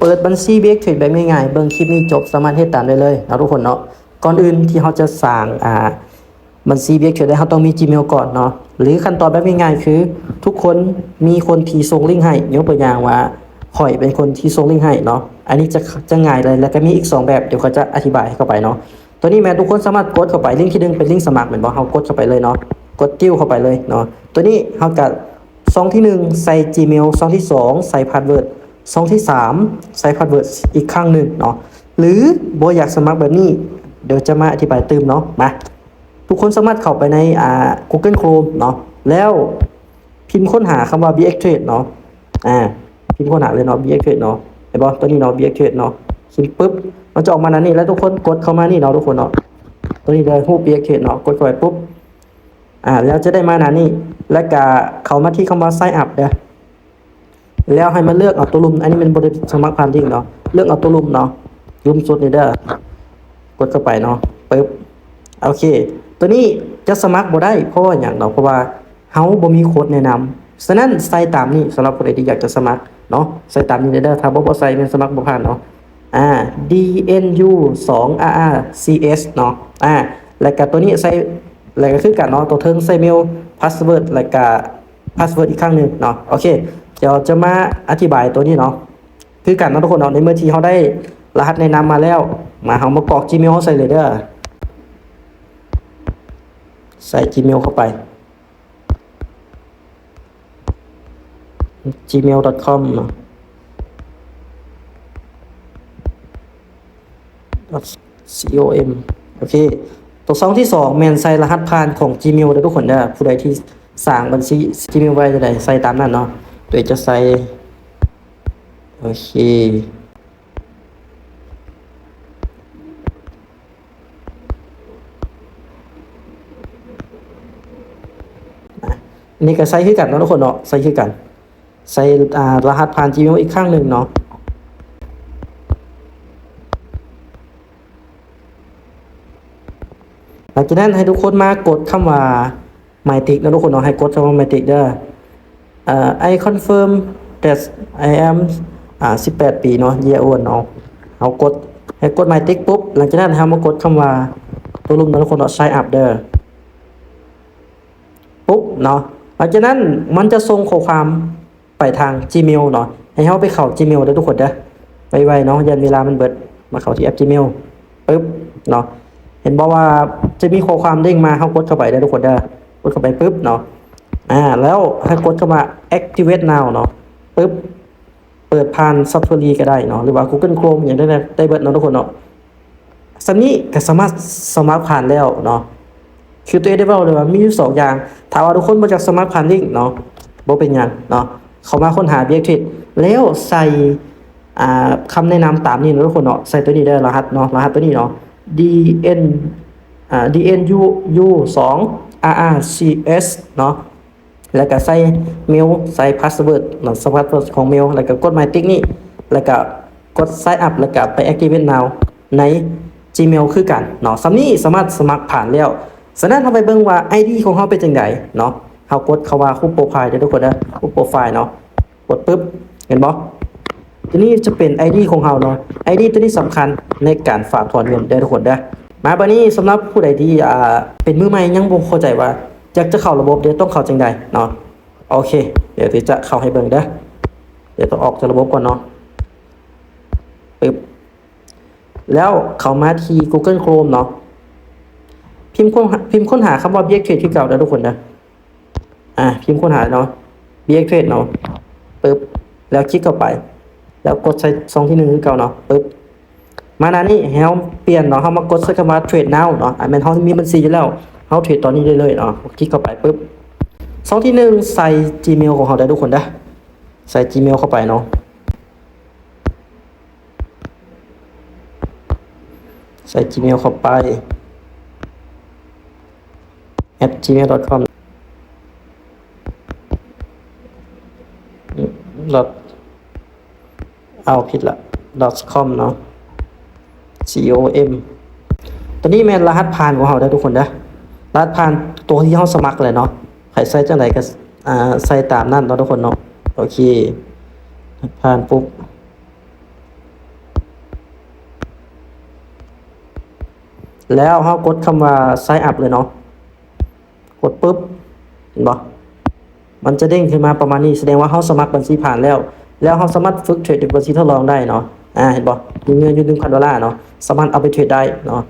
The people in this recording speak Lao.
ເປີດບັນຊີ BX Trade ແບບງ່າຍໆ ເບິ່ງຄລິບນີ້ຈົບ ສາມາດເຮັດຕາມໄດ້ເລີຍເນາະທຸກຄົນເນາະ. ກ່ອນອື່ນທີ່ເຮົາຈະສ້າງ ອ່າ ບັນຊີ BX Trade ໄດ້ ເຮົາຕ້ອງມີ Gmail ກ່ອນເນາະ ຫຼື ຂັ້ນຕອນແບບງ່າຍໆ ຄື ທຸກຄົນມີຄົນທີ່ສົ່ງລິ້ງໃຫ້ ຍົກຕົວຢ່າງວ່າ ຂ້ອຍເປັນຄົນທີ່ສົ່ງລິ້ງໃຫ້ເນາະ. ອັນນີ້ຈະ ຈະງ່າຍເລີຍ ແລ້ວກໍມີອີກສອງແບບ ດຽວຂ້ອຍຈະອະທິບາຍໃຫ້ເຂົ້າໄປເນາະ. ຕົວນີ້ແມ່ນທຸກຄົນສາມາດກົດເຂົ້າໄປ ລິ້ງທີໜຶ່ງເປັນລິ້ງສະໝັກແມ່ນບໍ່? ເຮົາກົດເຂົ້າໄປເລີຍເນາະ ກົດຕິວເຂົ້າໄປເລີຍເນາະ. ຕົວນີ້ເຮົາກໍ ຊ່ອງທີໜຶ່ງໃສ່ Gmail ຊ່ອງທີສອງໃສ່ password ຊ່ອງທີສາມໃສ່ password ອີກຄັ້ງໜຶ່ງເນາະ ຫຼື ບໍ່ຢາກສະໝັກແບບນີ້ ດຽວຈະມາອະທິບາຍຕື່ມເນາະ. ມາ ທຸກຄົນສາມາດເຂົ້າໄປໃນ ອ່າ Google Chrome ເນາະ ແລ້ວພິມຄົ້ນຫາຄຳວ່າ BX Trade ເນາະ. ອ່າ ພິມຄົ້ນຫາເລີຍເນາະ BX Trade ເນາະ ເຫັນບໍ່? ຕົວນີ້ເນາະ BX Trade ເນາະ. ພິມປຶບ ມັນຈະອອກມາໜ້ານີ້ ແລ້ວທຸກຄົນກົດເຂົ້າມານີ້ເນາະທຸກຄົນເນາະ. ຕົວນີ້ເດີ ຮູບ BX Trade ເນາະ ກົດເຂົ້າໄປປຶບ ອ່າ ແລ້ວຈະໄດ້ມາໜ້ານີ້ ແລ້ວກະເຂົ້າມາທີ່ຄຳວ່າ Sign Up ເດີ ແລ້ວໃຫ້ມາເລືອກເອົາຕົວລຸ່ມ. ອັນນີ້ແມ່ນບໍ່ໄດ້ສະໝັກຜ່ານລິ້ງເນາະ ເລືອກເອົາຕົວລຸ່ມເນາະ ລຸ່ມສຸດນີ້ເດີ ກົດເຂົ້າໄປເນາະ ປຶບ ໂອເຄ. ຕົວນີ້ຈະສະໝັກບໍ່ໄດ້ ເພາະວ່າຫຍັງເນາະ? ເພາະວ່າເຮົາບໍ່ມີໂຄດແນະນຳ ສະນັ້ນໃສ່ຕາມນີ້ ສຳລັບຜູ້ໃດທີ່ຢາກຈະສະໝັກເນາະ ໃສ່ຕາມນີ້ເດີ. ຖ້າບໍ່ ບໍ່ໃສ່ແມ່ນສະໝັກບໍ່ຜ່ານເນາະ. ອ່າ D N U ສອງ R R C S ເນາະ. ອ່າ ແລ້ວກະຕົວນີ້ໃສ່ ແລ້ວກະຄືກັນເນາະ ຕົວເທິງໃສ່ mail password ແລ້ວກະ password ອີກຄັ້ງໜຶ່ງເນາະ. ໂອເຄ ດຽວຈະມາອະທິບາຍຕົວນີ້ເນາະ ຄືກັນເນາະທຸກຄົນເນາະ. ໃນເມື່ອທີ່ເຮົາໄດ້ລະຫັດແນະນຳມາແລ້ວ ມາ ເຮົາມາກອກ Gmail ເຮົາໃສ່ເລີຍເດີ ໃສ່ Gmail ເຂົ້າໄປ gmail.com ເນາະ com ໂອເຄ. ຕົວຊ່ອງທີສອງແມ່ນໃສ່ລະຫັດຜ່ານຂອງ Gmail ເດີທຸກຄົນເດີ. ຜູ້ໃດທີ່ສ້າງບັນຊີ Gmail ໄວ້ຕົວໃດໃສ່ຕາມນັ້ນເນາະ. ໂດຍຈະໃສ່ ໂອເຄ ນີ້ກໍໃສ່ຄືກັນເນາະທຸກຄົນເນາະ ໃສ່ຄືກັນ ໃສ່ ອ່າ ລະຫັດຜ່ານ Gmail ອີກຄັ້ງໜຶ່ງເນາະ. ຫຼັງຈາກນັ້ນໃຫ້ທຸກຄົນມາກົດຄຳວ່າ My Tick ເນາະທຸກຄົນເນາະ ໃຫ້ກົດຄຳວ່າ My Tick ເດີ. ເອີ I confirm that I am ອ່າ ສິບແປດປີເນາະ year old ເນາະ. ເຮົາກົດ ໃຫ້ກົດ My Tick ປຸບ ຫຼັງຈາກນັ້ນເຮົາມາກົດຄຳວ່າ ຕົວລຸ່ມເນາະທຸກຄົນເນາະ Sign Up ເດີ ປຸບເນາະ. ຫຼັງຈາກນັ້ນມັນຈະສົ່ງຂໍ້ຄວາມ ໄປທາງ Gmail ເນາະ ໃຫ້ເຮົາໄປເຂົ້າ Gmail ເດີທຸກຄົນເດີ ໄວໆເນາະ ຢ້ານເວລາມັນເບິດ. ມາເຂົ້າທີ່ແອັບ Gmail ປຶບເນາະ ເຫັນບໍ່ວ່າຈະມີຂໍ້ຄວາມເດ້ງມາ ເຮົາກົດເຂົ້າໄປເດີທຸກຄົນເດີ ກົດເຂົ້າໄປປຶບເນາະ. ອ່າ ແລ້ວໃຫ້ກົດຄຳວ່າ Activate Now ເນາະ ປຶບ ເປີດຜ່ານ Safari ກໍໄດ້ເນາະ ຫຼືວ່າ Google Chrome ຫຍັງໄດ້ ໄດ້ເບິດເນາະທຸກຄົນເນາະ. ສ່ຳນີ້ກໍສາມາດສະໝັກຜ່ານແລ້ວເນາະ. ຄືຕົວເອງໄດ້ເວົ້າເລີຍວ່າມີຢູ່ສອງຢ່າງ ຖ້າວ່າທຸກຄົນບໍ່ຢາກສະໝັກຜ່ານລິ້ງເນາະ ບໍ່ເປັນຫຍັງເນາະ ເຂົ້າມາຄົ້ນຫາ BX Trade ແລ້ວໃສ່ ອ່າ ຄຳແນະນຳຕາມນີ້ເນາະທຸກຄົນເນາະ. ໃສ່ຕົວນີ້ເດີ ລະຫັດເນາະ ລະຫັດຕົວນີ້ເນາະ D N ອ່າ D N U U ສອງ R R C S ເນາະ. ແລ້ວກໍໃສ່ mail ໃສ່ password ເນາະ password ຂອງ mail ແລ້ວກໍກົດ My Tick ນີ້ ແລ້ວກໍກົດ Sign Up ແລ້ວກໍໄປ Activate Now ໃນ Gmail ຄືກັນເນາະ. ສ່ຳນີ້ສາມາດສະໝັກຜ່ານແລ້ວ. ສະນັ້ນເຮົາໄປເບິ່ງວ່າ ID ຂອງເຮົາເປັນຈັ່ງໃດເນາະ. ເຮົາກົດເຂົ້າວ່າຮູບໂປຣໄຟເດີທຸກຄົນເດີ ຮູບໂປຣໄຟເນາະ ກົດປຶບ ເຫັນບໍ່? ຕົວນີ້ຈະເປັນ ID ຂອງເຮົາເນາະ. ID ຕົວນີ້ສຳຄັນໃນການຝາກຖອນເງິນເດີທຸກຄົນເດີ. ມາບາດນີ້ສຳລັບຜູ້ໃດທີ່ ອ່າ ເປັນມືໃໝ່ ຍັງບໍ່ເຂົ້າໃຈວ່າ ຢາກຈະເຂົ້າລະບົບເດ ຕ້ອງເຂົ້າຈັ່ງໃດເນາະ. ໂອເຄ ດຽວຈະເຂົ້າໃຫ້ເບິ່ງເດີ ດຽວຕ້ອງອອກຈາກລະບົບກ່ອນເນາະ ປຶບ ແລ້ວເຂົ້າມາທີ່ Google Chrome ເນາະ ພິມຄົ້ນ ພິມຄົ້ນຫາຄຳວ່າ BX Trade ຄືເກົ່າເດີທຸກຄົນເດີ. ອ່າ ພິມຄົ້ນຫາເນາະ BX Trade ເນາະ ປຶບ ແລ້ວຄລິກເຂົ້າໄປ ແລ້ວກົດໃສ່ຊ່ອງທີໜຶ່ງຄືເກົ່າເນາະ ປຶບ ມາໜ້ານີ້ໃຫ້ເຮົາປ່ຽນເນາະ ເຮົາມາກົດໃສ່ຄຳວ່າ Trade Now ເນາະ. ອາ ແມ່ນເຮົາມີບັນຊີຢູ່ແລ້ວ ເຮົາເທຣດຕອນນີ້ໄດ້ເລີຍເນາະ. ຄລິກເຂົ້າໄປປຶບ ຊ່ອງທີໜຶ່ງໃສ່ Gmail ຂອງເຮົາເດີທຸກຄົນເດີ ໃສ່ Gmail ເຂົ້າໄປເນາະ ໃສ່ Gmail ເຂົ້າໄປ at gmail dot com ດອດ ເອົາ ຜິດລະ ດອດຄອມເນາະ C O M ຕົວນີ້ແມ່ນລະຫັດຜ່ານຂອງເຮົາເດີທຸກຄົນເດີ ລະຫັດຜ່ານຕົວທີ່ເຮົາສະໝັກແຫຼະເນາະ. ໃຜໃສ່ຈັ່ງໃດກໍ ອ່າ ໃສ່ຕາມນັ້ນເນາະທຸກຄົນເນາະ. ໂອເຄ ຜ່ານປຸບ ແລ້ວເຮົາກົດຄຳວ່າ sign up ເລີຍເນາະ. ກົດປຶບ ເຫັນບໍ່? ມັນຈະເດ້ງຂຶ້ນມາປະມານນີ້ ສະແດງວ່າເຮົາສະໝັກບັນຊີຜ່ານແລ້ວ ແລ້ວເຮົາສາມາດຝຶກເທຣດຢູ່ບັນຊີທົດລອງໄດ້ເນາະ. ອາ ເຫັນບໍ່? ມີເງິນຢູ່ໜຶ່ງພັນໂດລາເນາະ ສາມາດເອົາໄປເທຣດໄດ້ເນາະ.